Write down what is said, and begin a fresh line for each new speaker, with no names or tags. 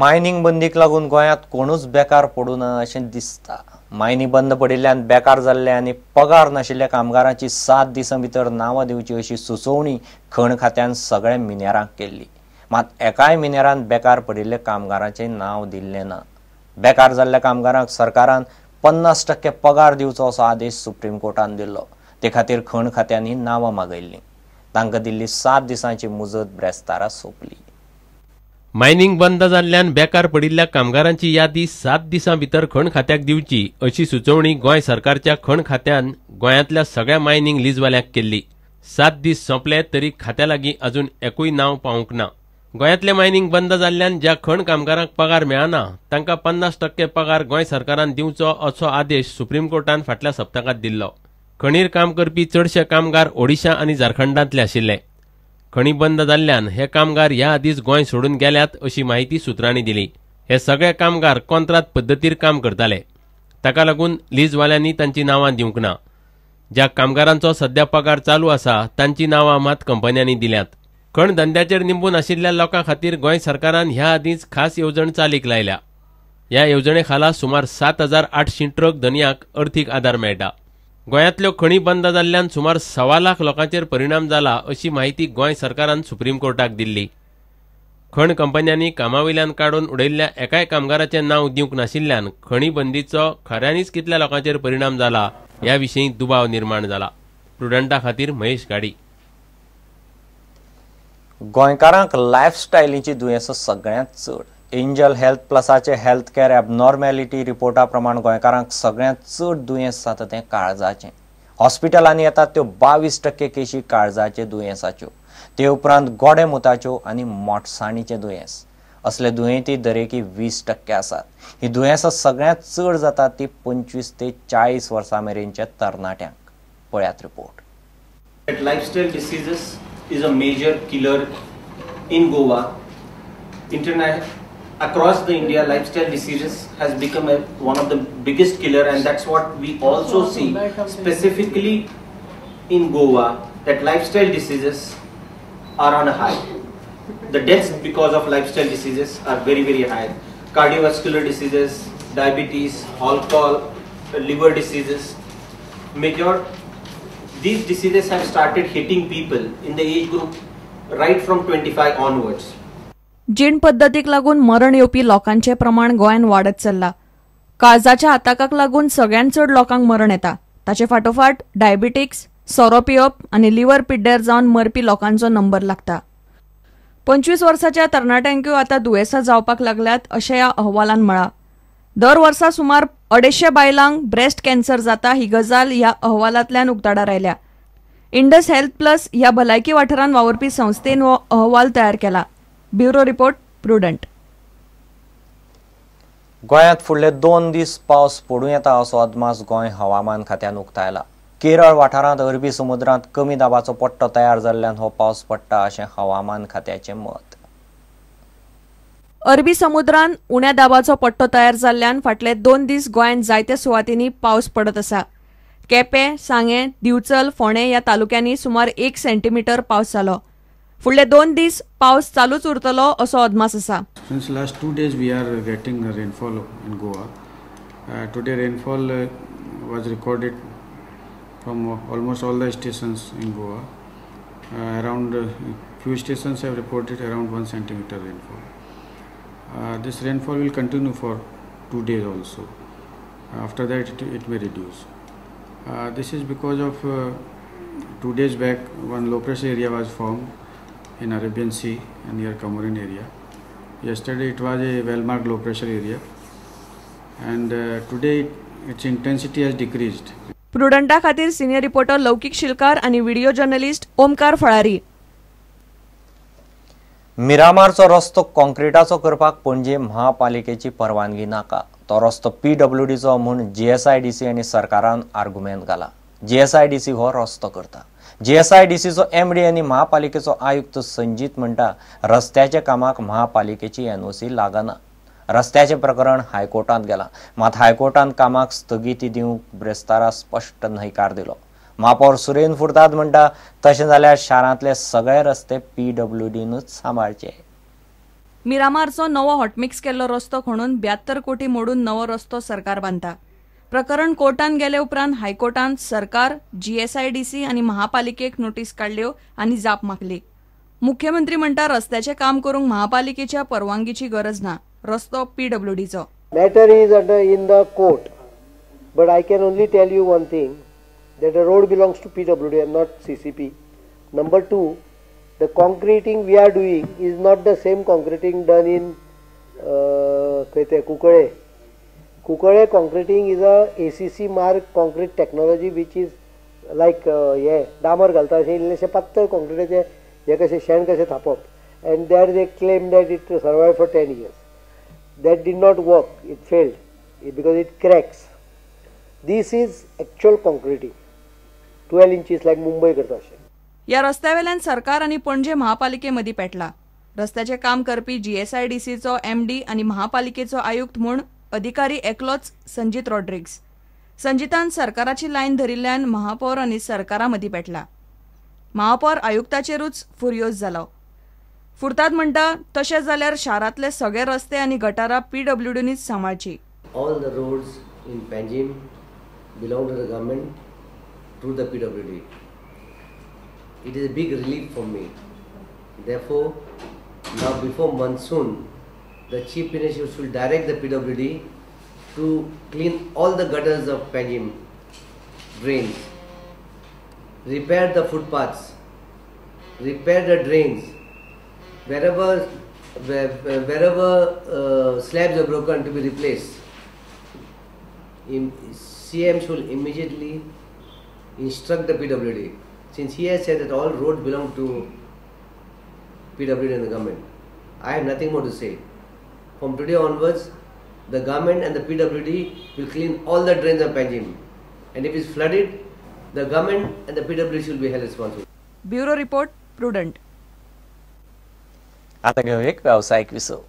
Mining बंदीक लागून गोंयांत कोणूच बेकार पडूं ना अशें दिसता. मायनी बंद पडिल्ल्यान बेकार जाल्ले आनी पगार नाशिल्ल्या कामगारांची 7 दिसां भितर नांवां दिवची अशी सुचोवणी खण खात्यान सगळ्या मिनेरांक केल्ली. मात एकाय मिनेरान बेकार पडिल्ल्या कामगारांचें नांव दिल्लें ना. बेकार जाल्ल्या कामगारांक सरकारान 50% पगार दिवचो असो आदेश सुप्रीम कोर्टान दिल्लो. ते खातीर खण खात्यांनी नांवां मागयल्लीं. तांकां दिल्ली 7 दिसांची मुजत ब्रेस्तारा सोंपली.
मायनिंग बंद जाल्ल्यान बेकार पडिल्ल्या कामगारांची यादी 7 दिसां भितर खण खात्याक दिवची अशी सुचोवणी गोंय सरकारच्या खण खात्यान गोंयांतल्या सगळ्या मायनिंग लीजवाल्यांक केल्ली. 7 दीस सोंपले तरी खात्या लागीं अजून एकूय नांव पावूंक ना. गोंयांतले मायनिंग बंद जाल्ल्यान ज्या खण कामगारांक पगार मेळना तांकां 50% पगार गोंय सरकारान दिवचो असो आदेश सुप्रीम कोर्टान फाटल्या सप्तकांत दिल्लो. खणीर काम करपी चडशे कामगार ओडिशा आनी झारखंडांतले आशिल्ले. खणी बंद जाल्ल्यान हे कामगार ह्या आदींच गोंय सोडून गेल्यात अशी माहिती सुत्रांनी दिली. हे सगळे कामगार कॉन्त्रात पद्दतीर काम करताले. ताका लागून लीजवाल्यांनी तांची नांवां दिवंक ना. ज्या कामगारांचो सद्या पगार चालू आसा तांची नांवां मात कंपन्यांनी दिल्यात. खण धंद्याचेर निंबून आशिल्ल्या लोकां खातीर गोंय सरकारान ह्या आदींच खास येवजण चालीक लायल्या. ह्या येवजणे खाला सुमार 7,800 ट्रक धनयांक अर्थीक आदार मेळटा. गोंयांतल्यो खणी बंद जाल्ल्यान सुमार 1.25 लाख लोकांचेर परिणाम जाला अशी माहिती गोंय सरकारान सुप्रीम कोर्टाक दिल्ली. खण कंपन्यांनी कामावयल्यान काडून उडयल्ल्या एकाय कामगाराचें नांव दिवंक नाशिल्ल्यान खणी बंदीचो खऱ्यांनीच कितल्या लोकांचेर परिणाम जाला ह्या विशीं दुबाव निर्माण जाला. प्रुडंटा खातीर महेश गाडी.
गोंयकारांक लायफस्टायलीची दुयेंसां सगळ्यांत चड. एंजल हेल्थ प्लसाचे हेल्थ केअर एबनॉर्मेलिटी रिपोर्टा प्रमाण गोंयकारांक सगळ्यांत चड दुयेंस जाता तें काळजाचें. हॉस्पिटलांनी येतात त्यो 22% केशी काळजाचे दुयेंसाच्यो. ते उपरांत गोडेमुताच्यो आनी मोटसाणीचें दुयेंस. असले दुयेंती दरेकी 20% आसात. ही दुयेंसां सगळ्यांत चड जातात ती 25 ते 40 वर्सां मेरेनच्या तरणाट्यांक. पळयात report.
Lifestyle diseases is a major killer in Goa. Across the India, lifestyle diseases has become one of the biggest killer, and that's what we also see specifically in Goa, that lifestyle diseases are on a high. The deaths because of lifestyle diseases are very, very high. Cardiovascular diseases, diabetes, alcohol, liver diseases, major these diseases have started hitting people in the age group right from 25 onwards.
जीण पद्दतीक लागून मरण येवपी लोकांचें प्रमाण गोंयांत वाडत चल्लां. काळजाच्या आताकाक लागून सगळ्यांत चड लोकांक मरण येता. ताचे फाटोफाट डायबिटीक्स, सोरो पिवप आनी लिव्हर पिड्ड्यार जावन मरपी लोकांचो नंबर लागता. 25 वर्साच्या तरणाट्यांक्यो आतां दुयेंसां जावपाक लागल्यात अशें ह्या अहवालान म्हळां. दर वर्सा सुमार 250 बायलांक ब्रेस्ट कॅन्सर जाता ही गजाल ह्या अहवालांतल्यान उक्ताडार आयल्या. इंडस हेल्थ प्लस ह्या भलायकी वाठारांत वावुरपी संस्थेन हो अहवाल तयार केला. Bureau report, Prudent.
गोंयांत फुडले 2 दीस पावस पडूं येता असो अदमास गोंय हवामान खात्यान उक्तायला. केरळ वाठारांत अरबी समुद्रांत कमी दाबाचो पट्टो तयार जाल्ल्यान हो पावस पडटा अशें हवामान खात्याचें मत.
अरबी समुद्रांत उण्या दाबाचो पट्टो तयार जाल्ल्यान फाटले 2 दीस गोंयांत जायत्या सुवातींनी पावस पडत आसा. केपें, सांगें, दिवचल, फोंडें ह्या तालुक्यांनी सुमार 1 सेंटीमिटर पावस जालो. फुडले 2 दीस पावस चालूच उरतलो असो अदमास आसा.
Since last 2 days we are getting rainfall in Goa. Today rainfall was recorded from almost all the stations in Goa. Around few stations have reported around 1 centimeter rainfall. This rainfall will continue for 2 days also. After that it may reduce. This is because of 2 days back one low pressure area was formed in Arabian Sea and near Comorin area. Yesterday it was a well-marked low pressure area, and today its intensity has decreased.
प्रुडंटा खातीर senior reporter लौकिक शिलकार आणि video journalist Omkar फळारी.
मिरामारचो रस्तो कॉन्क्रिटाचो करपाक पणजे महापालिकेची परवानगी नाका. तो रस्तो पीडब्ल्यूडीचो म्हूण जीएसआयडीसी आनी सरकारान आर्गुमेंत घाला. जीएसआयडीसी हो रस्तो करता. जीएसआयडीसीचो एमडी आनी महापालिकेचो आयुक्त संजीत म्हणटा रस्त्याच्या कामाक महापालिकेची एनओसी लागना. रस्त्याचें प्रकरण हायकोर्टांत गेलां. मात हायकोर्टान कामाक स्थगिती दिवंक ब्रेस्तारा स्पश्ट न्हयकार दिलो. महापौर सुरेन फुर्ताद म्हणटा तशें जाल्यार शारांतले सगळे रस्ते पीडब्ल्यूडीनूच सांबाळचे.
मिरामारचो नवो हॉटमिक्स केल्लो रस्तो खणून 72 कोटी मोडून नवो रस्तो सरकार बांदता. प्रकरण कोर्टान गेले उपरांत हायकोर्टान सरकार, जीएसआयडीसी आनी महापालिकेक नोटीस काडल्यो आनी जाप मागली. मुख्यमंत्री म्हणटा रस्त्याचें काम करूंक महापालिकेच्या परवानगीची गरज ना, रस्तो पीडब्ल्यूडीचो.
Matter is under in the court, but I can only tell you one thing, that the road belongs to PWD and not CCP. Number 2, the concreting we are doing is not the same concreting done in Kukale. Kukale concreting is a ACC mark concrete technology which is like डामर घालता अशें इल्लेशें पातळ कॉन्क्रिटाचें हें कशें शेण कशें थापप, and there they claim that it survive for 10 years. That did not work, it failed because it cracks. This is actual concreting, 12 inches like Mumbai करता अशें.
ह्या रस्त्यावेल्यान सरकार आनी पणजे महापालिके मदीं पेटला. रस्त्याचें काम करपी जीएसआयडीसीचो एमडी आनी महापालिकेचो आयुक्त म्हूण अधिकारी एकलोच संजीत रॉड्रिग्स. संजीतान सरकाराची लायन धरिल्ल्यान महापौर आनी सरकारा मदीं पेटला. महापौर आयुक्ताचेरूच फुर्योज जालो. फुर्ताद म्हणटा तशें जाल्यार शारांतले सगळे रस्ते आनी गटारां पीडब्ल्यूडीनीच सांबाळची.
All the roads in Panjim belong to the government through the PWD. It is a big relief for me. Therefore, now before monsoon, the Chief Minister should direct the PWD to clean all the gutters of Panjim drains, repair the footpaths, repair the drains, wherever slabs are broken to be replaced. CM should immediately instruct the PWD, since he has said that all roads belong to PWD and the government. I have nothing more to say. From today onwards, the government and the PWD will clean all the drains of Panjim, and if it's flooded, the government and the PWD should be held responsible.
Bureau report, Prudent.
आता घेऊ एक व्यावसायिक विसव.